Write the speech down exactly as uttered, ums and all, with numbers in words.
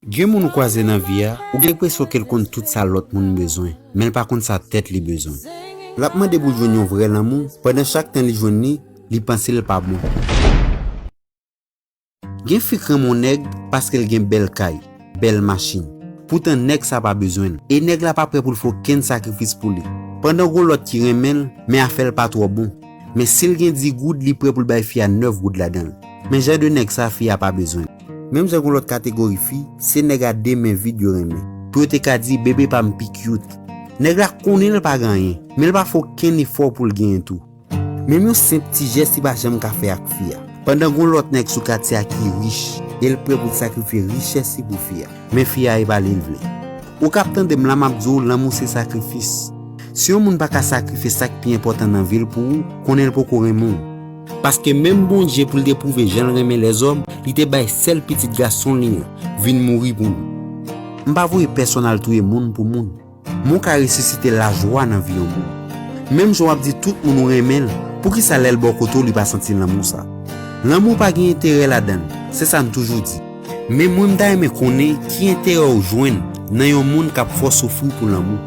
Gen moun ou kwaze nan vi a, ou gen enpresyon ke l konn tout sa lòt moun bezwen, men l pa konn sa tèt li bezwen. L ap mande pou l jwenn yon vrè lanmou, pandan chak tan li jwenn li, li panse l pa bon. Gen fi k renmen yon nèg paske l gen bèl kay, bèl machin. Poutan nèg sa pa bezwen l, e nèg la pa prè pou l fè okenn sakrifis pou li. Pandan gon lòt ki renmen l, men afè l pa twò bon. Men si l gen dis goud, li prè pou l bay fi a nèf goud ladan l. Men jan de nèg sa, fi a pa bezwen l. Menm jan gon lòt kategori fi, se nèg a de men vid yo renmen. Pou yo te ka di, bebe pa m pi cute. Nèg la konnen l pa gen anyen, men l pa fè okenn efò pou l genyen tou. Menm yon senp ti jès li pa janm ka fè ak fi a. Pandan gon lòt nèg sou katye a ki rich, e l prè pou l sakrifye richès li pou fi a. Men fi a e pa li l vle. Ou k ap tande m la, m ap di w, lanmou se sakrifis. Si yon moun pa ka sakrifye sa k pi enpòtan nan vi l pou ou, konnen l poko renmen w. Paske menm Bondye, pou l te pwouve jan l renmen lèzòm, li te bay sèl pitit gason li an vin mouri pou nou. M pa voye pèsonn al touye moun pou moun. Men w ka resisite lajwa nan vi yon moun. Menm jan w ap di tout moun ou renmen l, poukisa lè l bò kote w li pa santi lanmou sa? Lanmou pa gen enterè ladan l, se sa n toujou di. Men mwen m ta renmen konnen ki enterè w jwenn nan yon moun k ap fè w soufri pou lanmou.